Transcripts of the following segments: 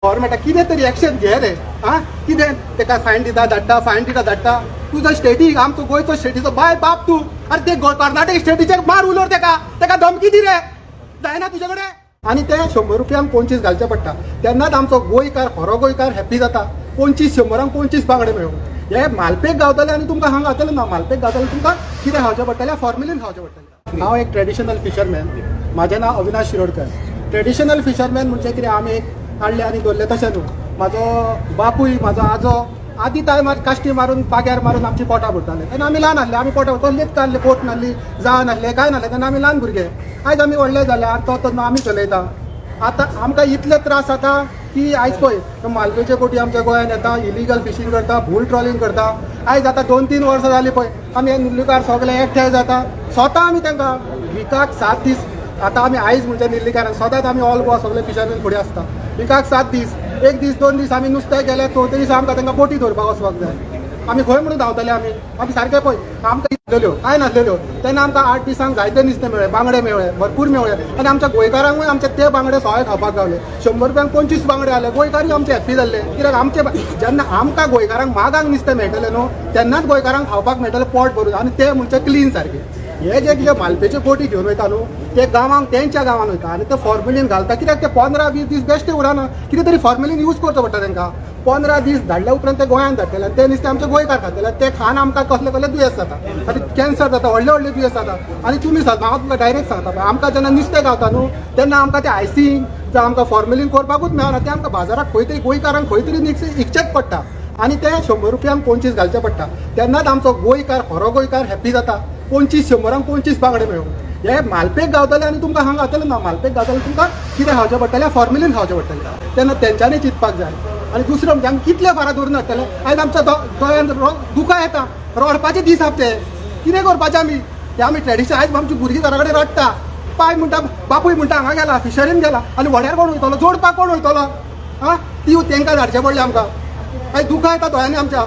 गव्हर्मेंटाक कितें तरी एक्शन घे रे. आं, कितें तेका फायन दिता धाडटा, फायन दिता धाडटा. तुजो स्टेटीक, आमचो गोंयचो स्टेटीचो बाय बाप तूं. आरे, ते कर्नाटक स्टेटीचेर मार उलोर तेका, तेका धमकी दी रे. जायना तुजे कडेन. आनी ते 100 रुपयांक 25 घालचे पडटा, तेन्नाच आमचो गोंयकार, खरो गोंयकार हॅप्पी जाता. 25, 100क 25 बांगडे मेळूं. हे मालपेक गावतले आनी तुमकां हांगा गावतले ना. मालपेक गावतले, तुमकां कितें खावचें पडटलें? फॉर्मेलीन खावचें पडटलें. हांव एक ट्रेडिशनल फिशरमॅन. म्हाजें नांव अविनाश शिरोडकर. ट्रेडिशनल फिशरमॅन म्हणजे कितें, आमी एक हाडले आनी दवरले तशें न्हू. म्हाजो बापूय, म्हाजो आजो आदी टायमार काश्टी मारून, पाग्यार मारून आमची पोटां भरताले. तेन्ना आमी ल्हान आसले. आमी पोटां कसलीच काडले, बोट नासली, जाळ नासले, कांय नासलें. तेन्ना आमी ल्हान भुरगे. आयज आमी व्हडले जाले आनी तो तो आमी चलयता. आतां आमकां इतले त्रास जाता की आयज पळय, मालपेचे बोटी आमच्या गोंयांत येता, इलिगल फिशींग करता, फूल ट्रॉलिंग करता. आयज आतां 2-3 वर्सां जालीं पळय, आमी हे निर्लीकार सगळे एकठांय जाता स्वता. आमी तांकां विकाक 7 दीस. आतां आमी आयज म्हणजे निर्लीकार सदांच आमी ऑल गोवा सगळे फिशरमॅन फुडें आसता. विकाक 7 दीस, एक दीस, 2 दीस आमी नुस्तें गेले, चवथे दिसा आमकां तांकां बोटी धरपाक वचपाक जाय. आमी खंय म्हणून धांवतले? आमी आमी सारके पळय, आमकां नासलेल्यो, कांय नासलेल्यो. तेन्ना आमकां 8 दिसांक जायते नुस्तें मेळ्ळें, बांगडे मेळ्ळे, भरपूर मेळ्ळे आनी आमच्या गोंयकारांकूय आमचे ते बांगडे सवाय खावपाक गावले. 100 रुपयांक 25 बांगडे आले. गोंयकारूय आमचे हॅप्पी जाल्ले. कित्याक आमचे जेन्ना आमकां गोंयकारांक मागांक नुस्तें मेळटलें न्हू, तेन्नाच गोंयकारांक खावपाक मेळटलें पोट भरून आनी ते म्हणजे क्लीन सारके. हे जे कितें मालपेचे बोटी घेवन वयता न्हू, ते गांवांक, तेंच्या गांवान वयता आनी ते फॉर्मेलीन घालता. कित्याक ते 15-20 दीस बेश्टे उरना. कितें तरी फॉर्मेलीन यूज करचो पडटा तांकां. 15 दीस धाडल्या उपरांत ते गोंयांत धाडटले आनी ते नुस्तें आमचे गोंयकार खातले. ते खावन आमकां कसले कसले दुयेंस जाता आनी कॅन्सर जाता, व्हडले व्हडले दुयेंस जाता. आनी तुमी सांग, हांव तुमकां डायरेक्ट सांगता, आमकां जेन्ना नुस्तें गावता न्हू, तेन्ना आमकां ते आयसींग जावं आमकां फॉर्मेलीन करपाकूच मेळना. ते आमकां बाजाराक खंय तरी, गोंयकारांक खंय तरी इकचेच पडटा आनी ते 100 रुपयांक 25 घालचे पडटा. तेन्नाच आमचो गोंयकार, खरो गोंयकार हॅप्पी जाता. 25, 100क 25 बांगडे मेळूं. हे मालपेक गावतले आनी तुमकां हांगा गावतले ना. मालपेक गावतले, तुमकां कितें खावचें पडटलें? फॉर्मेलीन खावचें पडटलें. तेन्ना तेंच्यांनी चिंतपाक जाय. आनी दुसरें म्हणजे आमी कितले फारां धरून हाडटले? आयज आमच्या दोळ्यान दुकां येता, रडपाचे दीस आसा ते. कितें करपाचें आमी? ते आमी ट्रेडिशन. आयज आमची भुरगीं घरा कडेन रडटा. पाय म्हणटा, बापूय म्हणटा हांगा गेला, फिशरीन गेला आनी व्हड्यार कोण वयतलो? जोडपाक कोण वयतलो? आं, ती तांकां धाडचें पडलें आमकां. आयज दुकां येता दोळ्यांनी आमच्या.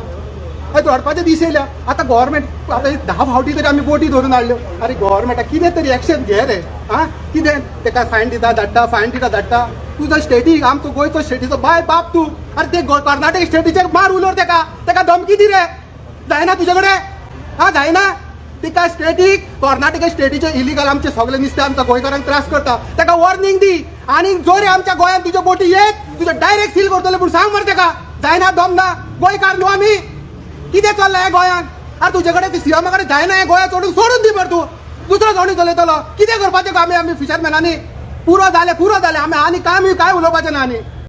आयज रडपाचे दीस येयल्या. आतां गव्हर्मेंट, आतां 10 फावटी तरी आमी बोटी धरून हाडल्यो. आरे, गव्हर्मेंटाक कितें तरी एक्शन घे रे. आं, कितें तेका फायन दिता धाडटा, फायन दिता धाडटा. तुजो स्टेटीक, आमचो गोंयचो स्टेटीचो बाय बाप तूं. आरे, ते कर्नाटक स्टेटीचेर मार उलोर तेका, तेका धमकी दी रे. जायना तुजे कडेन? आं, जायना तिका? स्टेटीक, कर्नाटक स्टेटीचे इलिगल आमचे सगळे नुस्तें आमकां गोंयकारांक त्रास करता. तेका वॉर्निंग दी आनी जोरी आमच्या गोंयांत तुज्यो बोटी येत, तुज्यो डायरेक्ट सील करतले पूण सांग मरे तेका. जायना? दम ना? गोंयकार न्हू आमी? कितें चल्लां हें गोंयांत? आरे, तुजे कडेन, सीएमा कडेन जायना हें गोंया सोडून सोडून दी मरे तूं. दुसरो सोडून चलयतलो. कितें करपाचें आमी? आमी फिशरमॅनांनी पुरो जालें, पुरो जालें. आमी आनी काय, आमी काय उलोवपाचें ना आनी.